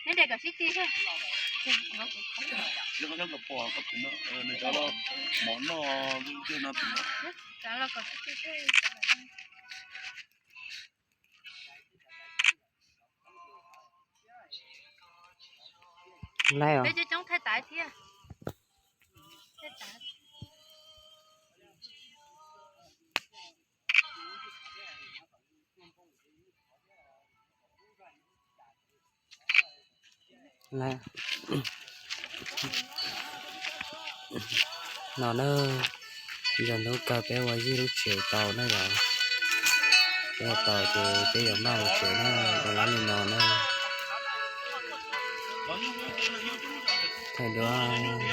Neb de kom sib tw thiab. Nws cov los mov noj no. Peb coob coob thaij taiv thiab. No na, yog hnub kawg peb ua yij lub tsev tau na yom. Peb ua tau ces peb yuav maj mus tsev na, ua lab li no na. Thaij duab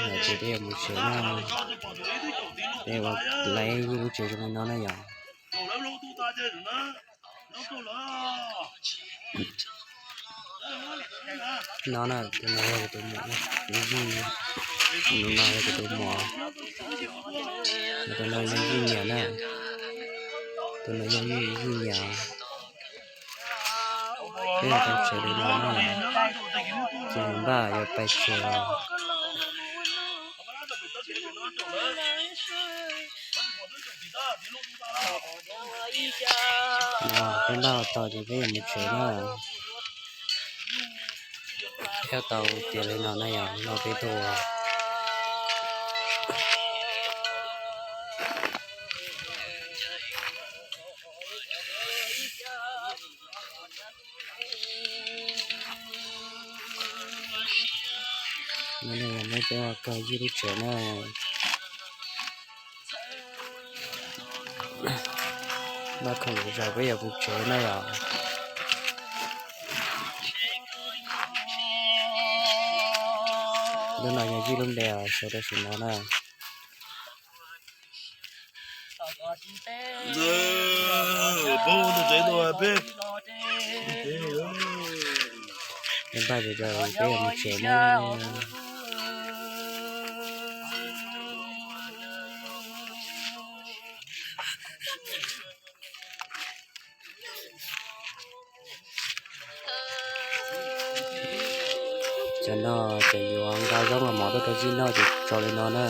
hais tias peb yuav mus tsev na, peb ua lab yij lub tsev zoo li no na yom. No na, tus no yog kuv tus muam, tus yij, tus no yog kuv tus muam, tus no yog yij niam na, tus no yog yij niam. Peb yuav tau tsev li no na, ces npaj yuav pais tsev os. Peb npaj ua tau ces peb yuav mus tsev na. Peb ua tau tiav li no na yom, no peb tuaj. No yog neb peb ua kawg yij lub tsev na. Noj khoom zog peb yuav mus tsev na yom. Lub no yog yij lub npe os, sawv daws sim no na. Peb npaj zog zog peb yuav mus tsev na. Cov no ces yuav nqa zaub nqa mov tuaj rau yij noj ces tso li no na.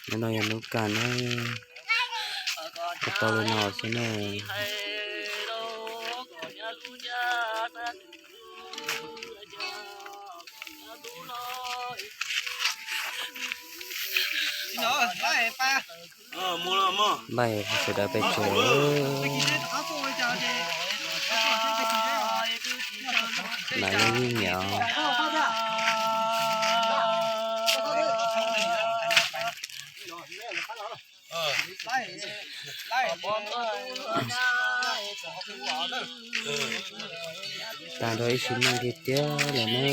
Hnub no yog hnub kawg na, ua tau li no xwb na. Npaj sawv daws pem tsev. Mas yeej nyiam. Tag nrho ib sim neej tiag tiag lawm ne.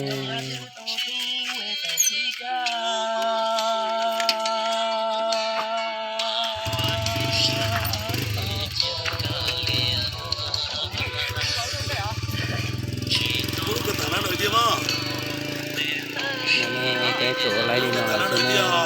Peb tsuas ua laib li no xwb na.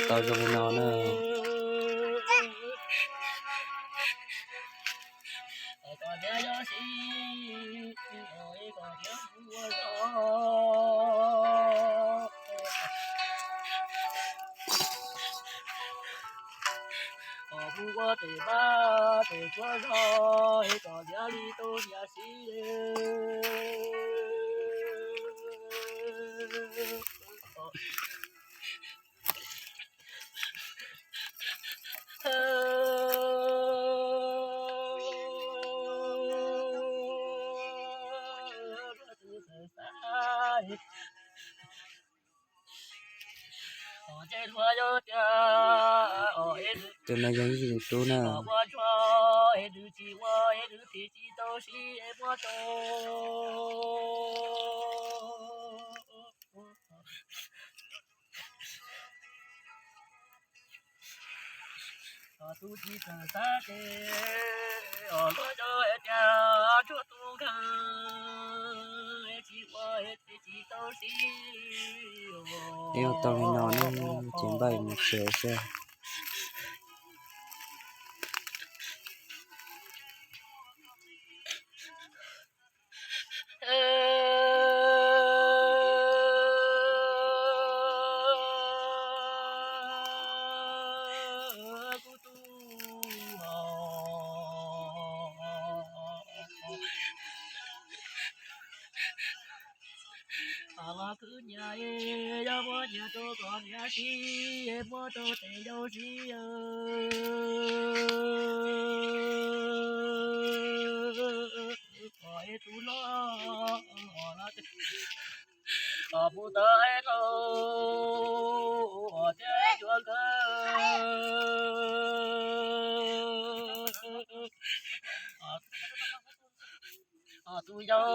Tau zoo li no na. Tus no yog ib tug tub na. Tus tsis txawj xav ces os luag cov tias tshuaj tus kheej tsis ua tsis tau siv. Ua tau li no ne, ces npaj mus tsev xwb. Kuv tus los khwv nyias es yog muab nyias rau kom nyias siv es muab rau tes yau siv. Kom es tus hlob os mus tau es tau os thiab es yuav nkawd os tus yau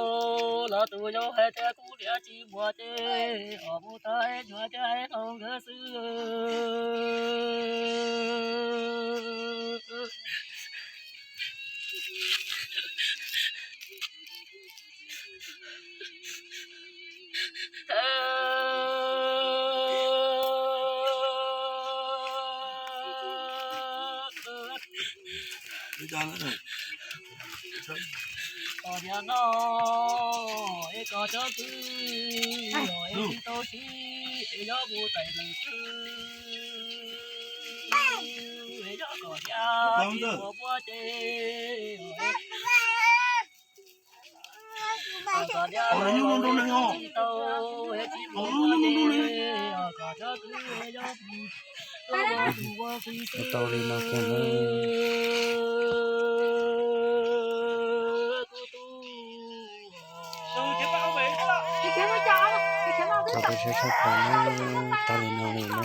los tus yau hais tias kuv niam tsis muaj ces os mus tau es nyuam thiab es tau nkawd xwb. Kom niam no es kom cov kwv los es tsis tau siv es yog mus tais leej twg es yog kom niam tsis muaj muab ces kom niam tsis tau es tsis muaj muab ces kom cov kwv yog mus tau li no kiag na. Txog peb sab tshaj plaws na, tag li no li na.